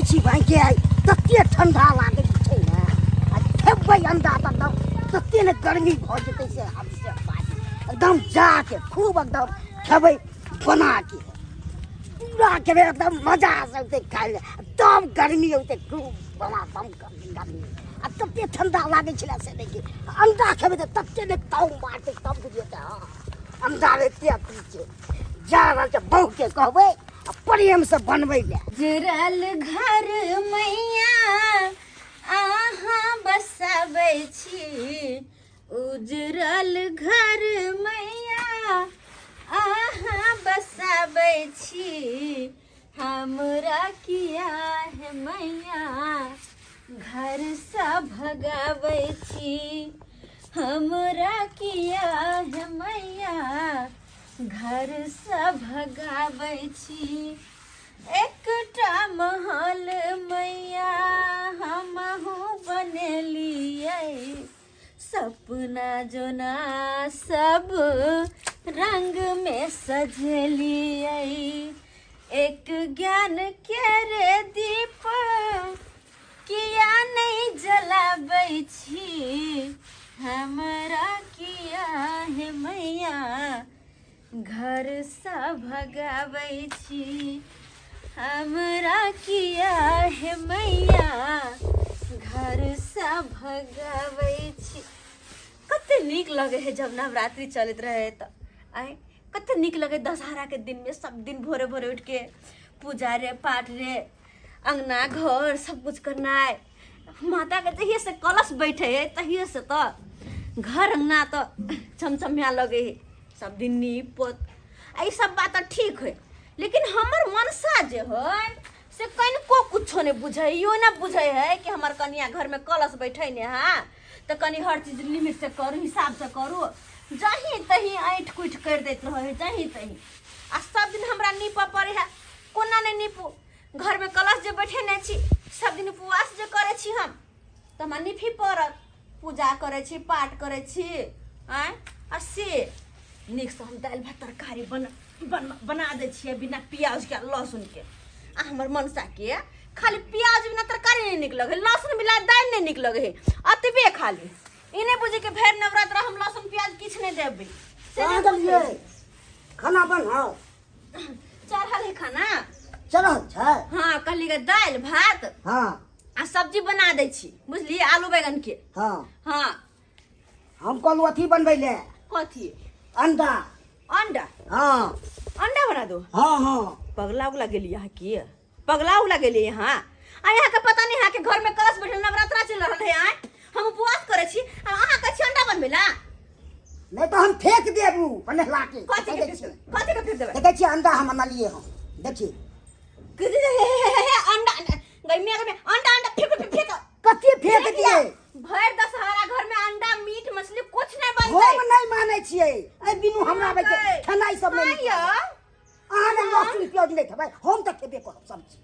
छी भाइ के आइ तते ठंडा लागै छै ने आ खेबै अंडा तऽ एकदम तते ने गर्मी भऽ जेतै से हद से बाजी एकदम जाके खूब एकदम खेबै बना के पूरा खेबै एकदम मजा से औतै खाय लए तब गर्मी औतै खूब बमा बम गर्मी गर्मी आ तते ठंडा लागै छलै से देखी अंडा खेबै तऽ तते ने ताव मारतै तब बुझेतै हँ अंडा एते अथी छै जा रहल छै बहुके कहबै आ प्रेमसँ बनबै लए जरल घर मैया अहाँ बसाबै छी उजरल घर मैया अहाँ बसाबै छी हमरा किया है मैया घरसँ भगाबै छी हमरा किया है मैया घरसँ भगाबै छी एकटा महल मैया हमहूँ बनेलियै सपना जोना सब रंग में सजेलियै एक ज्ञान के रे दीप किया नहीं जलाबै छी हमरा किया हे मैया घरसँ भगाबै छी हमरा किया हे मैया घरसँ भगाबै छी। कते नीक लगे है जब नवरात्रि चलैत रहे तऽ आइ कते नीक लगे दशहराके दिनमे सब दिन भोरे भोरे उठि के पूजा रे पाठ रे अंगना घर सब कुछ करनाइ। माताके जहिये से कलश बैठे है तहिये से तऽ घर अंगना तऽ चमचमिया लगे है, सब दिन नीप पोत आ ई सब बात तऽ ठीक है, लेकिन हमर मनसा जे है से कनिको कुछो नहि बुझै, इहो नहि बुझै है कि हमर कनिया घरमे कलश बैठे ने हाँ तऽ कनि हर चीज लिमिट से करू, हिसाब से करू। जहीं तहीं ऐंठ कुठि करि दैत रहै है जहीं तहीं, आ सब दिन हमरा नीपऽ पड़ै है, कोना नहि नीपू? घरमे कलश जे बैठेने छी, सब दिन उपवास जे करै छी हम तऽ हमरा नीपही पड़त, पूजा करै छी पाठ करै छी आँय। आ से नीकसँ हम दालि भात तरकारी बन बन बना दै छियै बिना प्याजके आ लहसुनके, आ हमर मनसाके खाली प्याज बिना तरकारी नहि नीक लगै है, लहसुन बिना दालि नहि नीक लगै है, अतबे खाली। ई नहि बुझै कि भरि नवरात्रा हम लहसुन प्याज किछु नहि देबै से नहि कहाँ गेलियै? बुझै। खाना बनाउ। चढ़ल है खाना? चढ़ल छै। हाँ, कहली के दालि भात आ सब्जी बना दै छी, बुझलियै, आलू बैगन के। हाँ। हम कहलहुँ अथी बनबै ले। कथी? अंडा। अंडा? हाँ। अंडा बना दो? हाँ हाँ। पगला उगला गेली यहाँ की? पगला उगला गेली यहाँ? आ यहाँ के पता नहीं, यहाँ के घर में कलश बैठल नवरात्रा चल रहल है, आय हम उपवास करे छी आ अहाँ के छी अंडा बनबै ला? नहीं तो हम फेंक देबू बनेला के। कथी के फेंक देबै? कथी के फेंक देबै? देखै छियै अंडा हम अनलियै हँ, देखिए। अंडा गई में अंडा अंडा फेंक फेंक फेंक। कथी फेंक दिए? भरि दशहरा घर में अंडा मीट मछली कुछ नहीं बनतै। हम नहीं मानै छियै, एहि बिनु हमरा आबै छै खेनाइ सब नहि नीक लागै। अहाँ ने लहसुन प्याज नहि खेबै, हम तऽ खेबे करब सब चीज।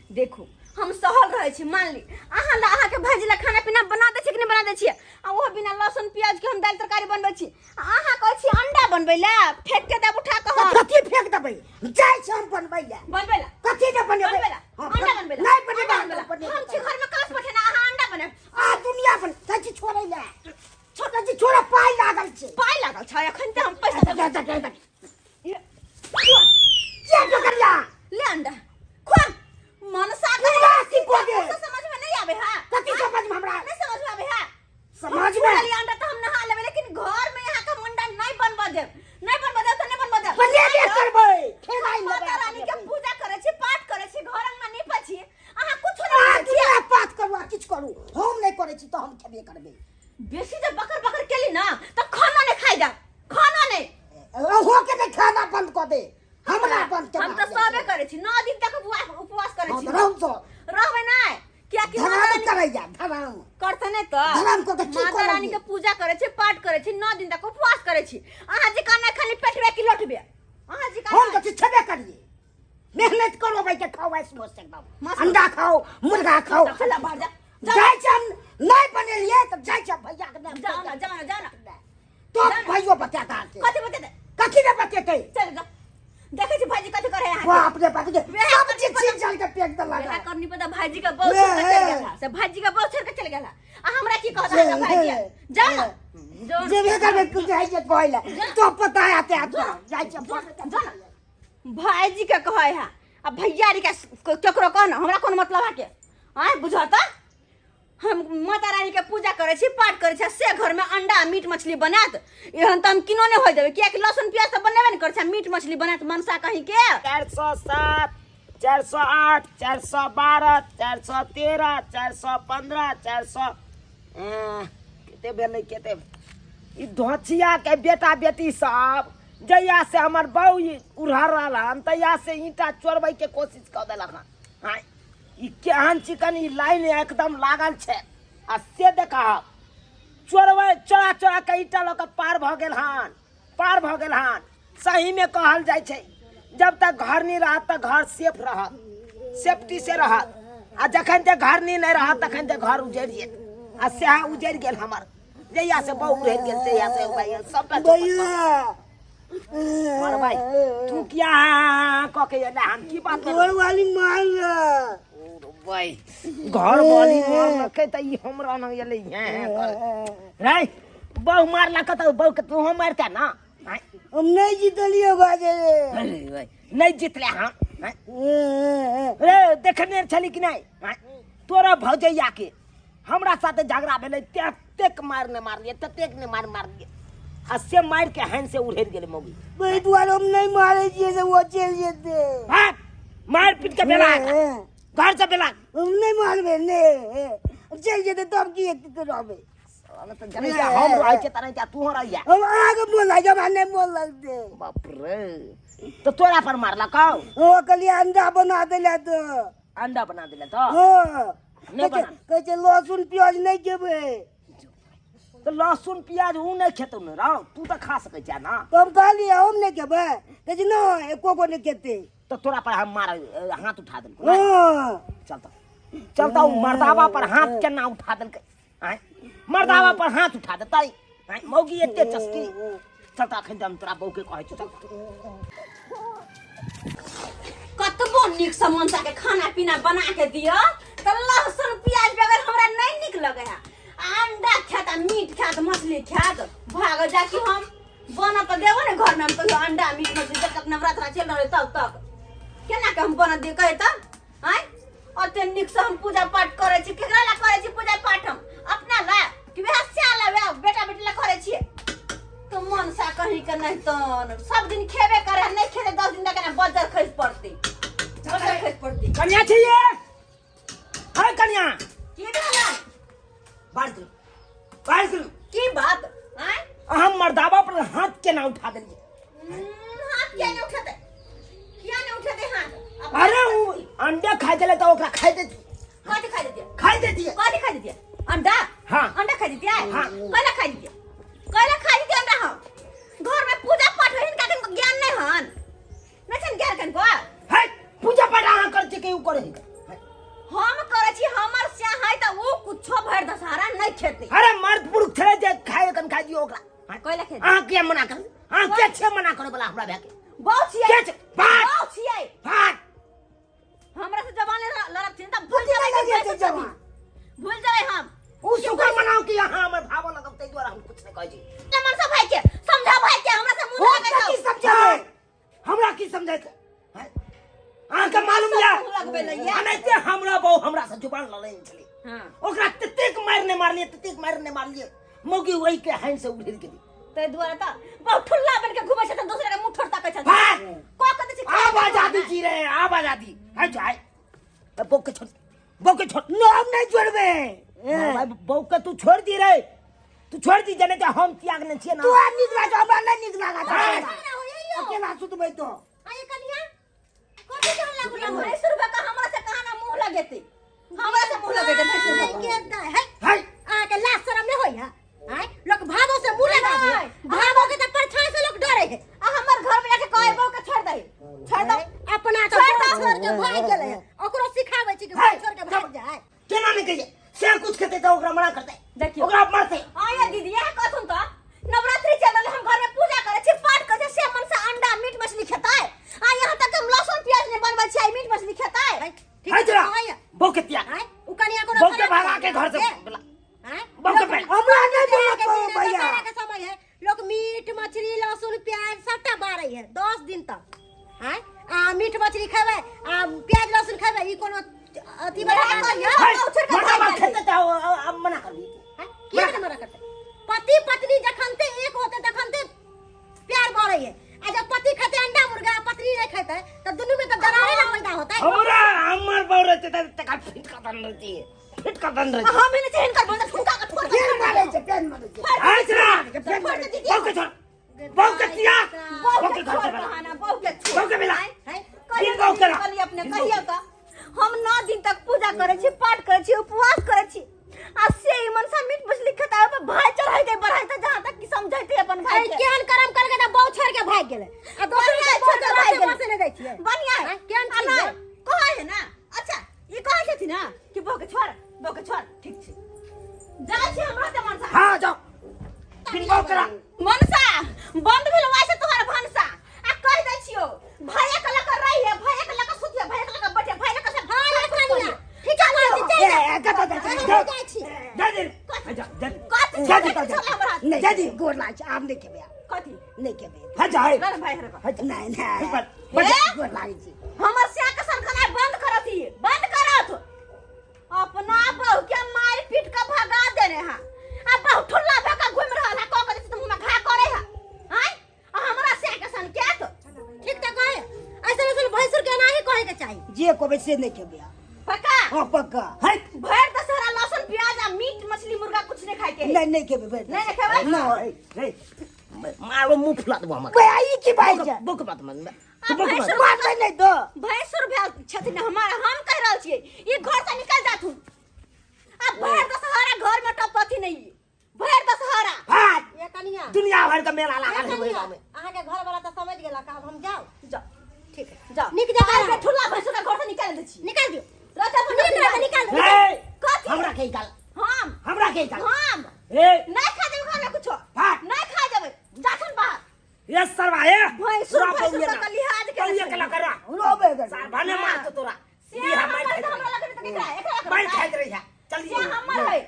देखू हम सहल रहै छी, मान ली अहाँ ला अहाँके भाईजी ला खाना पीना बना दै छी कि नहि बना दै छियै? आ ओहो बिना लहसुन प्याज के हम दालि तरकारी बनबै छी, आ अहाँ कहै छी अंडा बनबै ला, फेंक के देब उठा कऽ हम। कथी फेंक देबै? जाइ छी हम बनबै ला। बनबै ला? कथी ने बनेबै? बनबै ला? हाँ, अंडा बनबै ला? नहि बनेबै, अंडा बनबै ला। हम छी घर में कलश बैठेने, अहाँ अंडा बनायब। आ दुनिया बन जाइ छी छोड़ै ला। छोड़ै छी, छोड़ा, पाइ लागल छै। पाइ लागल छै, एखन तऽ हम पैसा देबै। जा, जा, जा, जा। किया पकड़िया? ले अंडा खुआ मनसा के। पूरा अथी कऽ दे। कुछो समझ में नहीं आवे है। कथी समझ में हमरा? नहीं समझ में आवे है समझ में? खाली अंडा तो हम नहा लेबै, लेकिन घर में यहाँ के हम अंडा नहीं बनवा देब, नहीं बनवा देब तो नहीं बनवा देब। बनेबे करबै, खेनाइ हम माता लेबै। रानी के पूजा करे छी, पाठ करे छी, घर अंगना नीपे छी, अहाँ कुछो आ नहीं करै छी। दुनिया पाठ करू आ किछु करू, हम नहि करै छी तऽ हम खेबे करबै। बेसी जब बकर बकर केली ना तो खाना नहीं खाई जा, खाना नहीं। अहूँ के नहि खाना बंद कऽ दे, हमरा बंद केना? हम तऽ सबे करै छी, 9 दिन तक उपवास करै हाँ, छी। तऽ रहू तो रहबै नहि, कियाकि माता धराम रानी करैया धराम करते नहि तऽ धराम कऽ के की माता रानी करलियै? के पूजा करै छी, पाठ करै छी, 9 दिन तक उपवास करै छी। अहाँ जे काना खाली पेटबे की लौटबे अहाँ जे हम काना तऽ छेबे करिए, मेहनत करो भाई के खाओ ऐस मस्त एकदम। मस्त। अंडा खाओ, मुर्गा खाओ। चल बाहर जा, जा। जाइ छै हम नहि बनेलियै तऽ जाइ छै भैया के नाम। जाओ ना, जाओ ना, जाओ ना। तो भैयो बतेता के कथी बतेतै? कथी ने बतेतै? चल जा, देखै छी भाईजी कथी करे अहाँ बाप रे बाप रे वएह सब चीज छीन छान के फेंक देलक वएह करनी पता भाईजी का बहुत छोड़ के चल गेला से भाईजी का बहुत छोड़ के चल गेला आ हमरा की कहत अहाँ भाईजी जा ना जो जेबे करबे तू जाइ छै कहै लए तो पता आते आते जाइ छै जा ना भाईजी के कहै है आ भैयारी के केकरो कह ना हमरा कोन मतलब है के आय बुझत हम माता रानी के पूजा करै छी पाठ करै छी से घर में अंडा मीट मछली बनात एहन तऽ हम किनो नहि होय देबै कियाकि लहसुन प्याज तऽ बनेबे नहि करै छै मीट मछली बनात मनसा कहीं के 407, 408, 412, 413, 415, 400 कते भेलै कते ई धोछिया के बेटा बेटी सब जहिया से हमर बहू उड़हर रहल हन तहिया से ईंटा चोरबै के कोशिश कऽ देलक हन। आँय, ई केहन चिकन ई लाइन एकदम लागल छै आ से देखा चोरबै चोरा चोरा के ईंटा लऽ कऽ पार भऽ गेल हन, पार भऽ गेल हन। सही में कहल जाइ छै जब तक घर नहीं रहत तऽ घर सेफ रहत, सेफ्टी से रहत, आ जखन ते घर नहीं रहत तखन ते घर उजड़ि जायत। आ सएह उजड़ि गेल हमर, जहिया से बहु उड़ि गेल तहिया से सबटा भैया मरबै तू किया कऽ के एलै हन की बात घर वाली मार घर वाली मारलकै तऽ ई हमरा लग एलै हें हें कर रे बहु मारलकै तऽ बहु के तू मारते ना हम नहीं जीतलियो बाजे अरे नहीं जीतले हम रे देखने छली कि नहीं तोरा भौजैया के हमरा साथे झगड़ा भेलै ततेक मार ने मारलियै ततेक ने मार मारलियै आ से मारि के हानि से उड़ेर गेलै मौगी। ओहि दुआरे हम नहीं मारे छियै से ओ चलि जेतै। भाग मारि पीट के बेला घर से बेला। हम नहीं मारबै ने चलि जेतै तब की एक रहबै। साला तऽ जनै छियै हम रहै छियै तऽ नहि तू रहैया। हम अहाँके मोन लागि हमरा नहि मोन लगतै। बाप रे तऽ तोरा पर मारलकौ? ओ कहलियै अंडा बना देला तऽ। अंडा बना देला तऽ? हँ। नहि बना। कहै छै लहसुन प्याज नहि खेबै। तऽ लहसुन प्याज उ नहि खेतौ ने रौ, तू तऽ खा सकै छह ना। तऽ हम कहलियै हम नहि खेबै, कहै छै नहि एको गो नहि खेतै। तऽ तोरा पर हम मार हाथ उठा देलकौ। हँ। चल तऽ चल तऽ उ मर्दावा पर हाथ केना उठा देलकै? आँय मर्दावा पर हाथ उठा देतै? आँय मौगी एते चस्की। चल तऽ अखन हम तोरा बहू के कहै छियौ। चल कतबो नीक से मनसा के खाना पीना बना के दिअ तऽ लहसुन प्याज बगैर हमरा नहीं नीक लगे है। अंडा खात आ मीट खात मछली खात भाग जा कि हम बना तऽ देबो ने घर में हम कहियो अंडा मीट मछली जब तक नवरात्रा चल रहल तब तक केना के हम बना दिअ कहे तऽ? आँय ओते नीक से हम पूजा पाठ करै छी, केकरा ला करै छी पूजा पाठ? हम अपना ला कि वएह स्या ला वएह बेटा बेटी ला करै छियै? तो मनसा कहीं के नहीं तन सब दिन खेबे करे नहीं खेते 10 दिन तक ना बजर खसि पड़तै, बजर खसि पड़तै। कन्या छियै? हाय कन्या की भेलै? बाहर करू बाहर करू। की बात? आँय अहाँ मर्दावा पर हाथ केना उठा देलियै? हाथ किया नहीं उठेतै? किया नहीं उठेतै हाथ? अरे उ अंडा खाइ देले तऽ ओकरा खाइ देतियै। कथी खाइ देतियै? खाइ देतियै। कथी खाइ देतियै? अंडा? हाँ। अंडा खाइ देतियै? हाँ। कैला खाइ देतियै? कैला खाइ देतियै अंडा? हम घर में पूजा पाठ होइ हिनका कनको ज्ञान नहीं हन, नहीं छन ज्ञान कनको। है पूजा पाठ अहाँ करै छियै कि उ करै है? हम करै छी, हमर से है तऽ उ कुछो भरि दशहरा नहीं खेतै। अरे मर्द पुरुष छलै जे खाइ कन खाइ दियौ ओकरा। कैला खेतै? अहाँ किया मना करू? अहाँ के छियै मना करै बला हमरा भाय के? बहु छियै। के छै? भाग। बहु छियै। भाग। हमरा से जवान लड़थिन तऽ भूल कथी जेबै लगे कि छै जवान? भूल जेबै हम। उ शुक्र मनाउ कि अहाँ हमर भावो लगब ताहि दुआरे हम कुछ नहि कहै छी। मनसा भाई के समझा भाई के हमरा से मुंह हम लगै कथी छौ। समझेबै? हमरा की समझैत? अहाँके मालूम या मुंह लगबै लए या। एनाहिते हमरा बहु हमरा से जुबान लड़ैन छलै। हाँ। ओकरा ततेक मारि नहि मारलियै, ततेक मारि नहि मारलियै, मौगी ओहि के हानि से उड़ि गेली। ताहि दुआरे तऽ बहुत ठुल्ला बन के घुमै छथिन, दोसरा के मुंह ठोर ताकै छथिन। भाग। कऽ के दै छै आब आजादी जी रे, आब आजादी। है जाय। बहू के छोड़, बहू के छोड़। न हम नहीं छोड़बै। भाई, बहू के तू छोड़ दी रे, तू छोड़ दी जने हम त्याग नहीं छियै ना। तू आ नीक लागै, हमरा नहीं नीक लागै। हाँ। अकेला सुतबै तो। आये कनिया, कथी जान लागू ना भैंस रुपा का हमरा से कहा ना मुंह लगेते, हमरा से मुंह लगेते भैंस रुपा के है। है। अहाँ के लाज शरम नहीं होई है? आय लोग भागो से मुंह लगावे, भागो के त परछाई से लोग डरे है। आ हमर घर में जाके कहै बहू के छोड़ दे, छोड़ दे। अपना तो छोड़ दे। छोड़ के भाग गेलै है, ओकरो सिखाबै छी कि है। छोड़ के भाग जाय। केना नहीं कहिए से कुछ खेते तो ओकरा मना करते, देखियो। ओकरा मारते। आया दीदी यह कहथुन त नवरात्रि चल रहल, हम घर में पूजा करे छी पाठ करे छी, से मन से अंडा मीट मछली खेतै। है जरा कहैया। बहू के त्याग आँय, उ कनिया कोनो बहू के खराब भगा के घर से ए, बोला। आँय, बहू के लोक- बैठ। हमरा नहीं दशहरा बोलत के दिन है, भैया। दशहरा के समय है लोग मीट मछली लहसुन प्याज सबटा बारै है 10 दिन तक। आँय, आ मीट मछली खेबै आ प्याज लहसुन खेबै ई कोनो अथी वाला वएह बात कहियौ। है? है, बहू छोड़ि के मर्दा भागि बाप गेलै। खेतै तऽ आब मना करबी। आँय, किया ने मना करतै? पति पत्नी जखन ते एक होते तखन ते प्यार बढ़ै है आ जब पति खेतै अंडा मुर्गा आ पत्नी नहीं खेतै तऽ दुनू में तऽ दरारे ना पैदा होतै। हमरा हमर बहू रहतै तऽ तकरा फिट कऽ दन रहती फिट कऽ दन रहती। हम नहि छै हिनकर बंद ठुका के ठोर फेर मारै छै, फेर मारै छै। है जरा फेर मारै छै। बहू के छोड़ बहू के त्याग बहू बहू के के घर से छोड़ भगा। बहाना बहू के छोड़ बहू के मिला। है? कहियौ दिन बहू के कहली अपने कहियौ तऽ हम 9 दिन तक पूजा करै छी पाठ करै छी उपवास करै छी आ से ई मनसा मीट मछली खाता ओहि पर भाई चढ़ैते बढ़ैते जहाँ तक कि समझैते अपन भाई अरे के केहन करम करके तऽ बहू छोड़ के भागि गेलै आ दोसर बढ़िया के बहू छोड़ के के भागि भागि गेलै। नहि दै छियै। बढ़िया आँय, केहन आ चीज नहि है? कहै है ना। अच्छा ई कहै छथिन ना कि बहू के छोड़ बहू के छोड़ ठीक छै जाइ छी हम रहते मनसा। हाँ जाओ बिन बहू के रह। मनसा बंद भेल वैसे तोहर भनसा आ कह दै छियो भैया के लकर रही है भैया के लकर सुतिया भैया के लकर बैठे भैया के सब हाँ, सब ये कुछ कनिया। करिए। ठीक है, चल चल ए, जा। ए, कतऽ जाइ छी? हम जाइ छी। जा दे जा जा कथी जा दे कथी छलै हमरा हाथ? नहीं जा दी। गोर लागै छै, आब नहि खेबै आब। कथी नहि खेबै। हाँ जा ना भाई हरे बा। नहीं नहीं बस, ए? गोर लागै छै। हमर स्या के सनखनाइ बंद करत ही बंद करत अपना बहू के मार पीट के भगा देने हा आ बहू ठुल्ला भऽ के घुमि रहल हा कह के जे मुंह में घा करे हा आय आ हमरा स्या के सन के तो ठीक तऽ कहे ऐसन ऐसन भैंसुर के एनाही कहे के चाही। जे कहबै से नहि खेबै आब। पक्का? हाँ पक्का। है भरि दशहरा लहसुन प्याज आ मीट मछली मुर्गा कुछ नहीं खाए के है। नहीं नहीं खेबै भरि नहीं, नहीं खेबै? नहीं। रे मारो मुंह फुला देबो हमर। भैया ई की बात छै? बुक बात मन आ बुक बात भैंसुर मारबै नहि तो। भैंसुर भेल छथिन हमार हम कह रहल छियै ई घर से निकल जाथुन आ भरि दशहरा घर में टपथी नहीं भरि दशहरा। हाँ ये कनिया दुनिया भर का मेला ये लागल है कनिया गाँव में। अहाँके घर वाला तऽ समझ गेलक आब हम जाउ। जाओ ठीक है जाओ नीक जकाँ आइ के ठुल्ला भैंसुर के घर से निकाल दै छी। निकाल दियौ। रचा पर नीक जकाँ निकाल दियौ। ए, कथी? हमरा के निकाल हम हमरा के निकाल हम ए नहीं खा देबै घर में कुछो भाग। नहीं खा देबै जाथुन बाहर। ये सरवा ये भैंसुर पूरा भैंसुर बउआ का लिहाज के कलिया के लकड़ा रोबे कर। सार भने मार तो तोरा से बिहा मार हमर खाइत हमरा रही। लग तऽ केकरा एकरा लग मार खाइत रही है चल से हमर है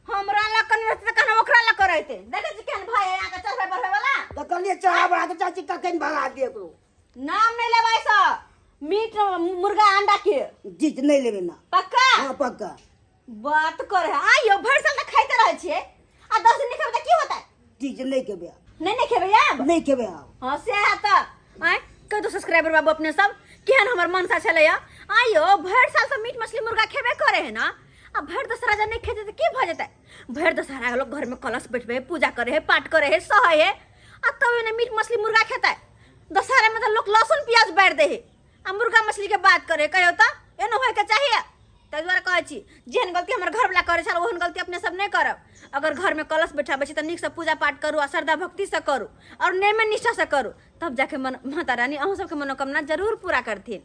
हमरा लग कन रहते तऽ कहना ओकरा लग रहते देखै छी केहन भाई है यहाँ के चढ़बै बढ़बै वाला। तऽ कहलियै चढ़ा बढ़ा के चाची कखन भगा दिए एकरो। नाम नहीं लेबै से मीट मुर्गा अंडा के जी नहीं लेबै ना। पक्का? हाँ पक्का। बात करे आइयो भरि साल तऽ खाइते रहै छियै आ 10 दिन नहि खेबै तऽ की होतै? ठीक छै नहीं खेबै आब। नहीं नहीं खेबै आब? नहीं खेबै आब। हाँ से है तऽ आँय कह दो सब्सक्राइबर बाबू अपने सब केहन हमर मनसा छलैया। आइयो भरि साल से मीट मछली मुर्गा खेबे करे है ना आ भरि दशहरा जब नहीं खेतै तऽ की भऽ जेतै? भरि दशहरा के लोग घर में कलश बैठबै है पूजा करे है पाठ करे है सहै है आ तब एने मीट मछली मुर्गा खेतै। दशहरा में तऽ लोग लहसुन प्याज बारि दै है आ मुर्गा मछली के बात करे कहियो तऽ एनो होइके चाहिए। ताहि दुआरे कहै छी जेहन गलती हमर घरवला करै छल ओहन गलती अपने सब नहि करब। अगर घरमे कलश बैठाबै छी तऽ नीकसँ पूजा पाठ करू आ श्रद्धा भक्तिसँ करू आओर नेमे निष्ठासँ करू तब जाके मन माता रानी अहूँ सबके मनोकामना जरूर पूरा करथिन।